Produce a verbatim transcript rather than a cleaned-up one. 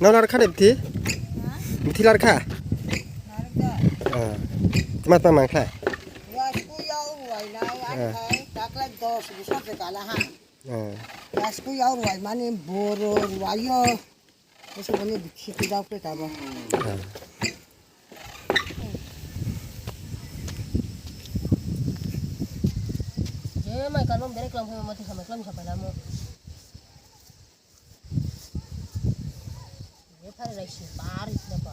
No lar kha de bithi? Bithi lar kha? Ah. Mat ma mang kha? Wasku yau ruwai nai, ah, ai khai, taklai dos bisa jekala ha. Ah. Wasku yau ruwai mani boro ruwayo. Bisa mani bithi tu dau pe kabo. Ah. Je mai kalom bere kalam khai mati samai kalam sapai lamo. Ye phai rai si bar isle pa.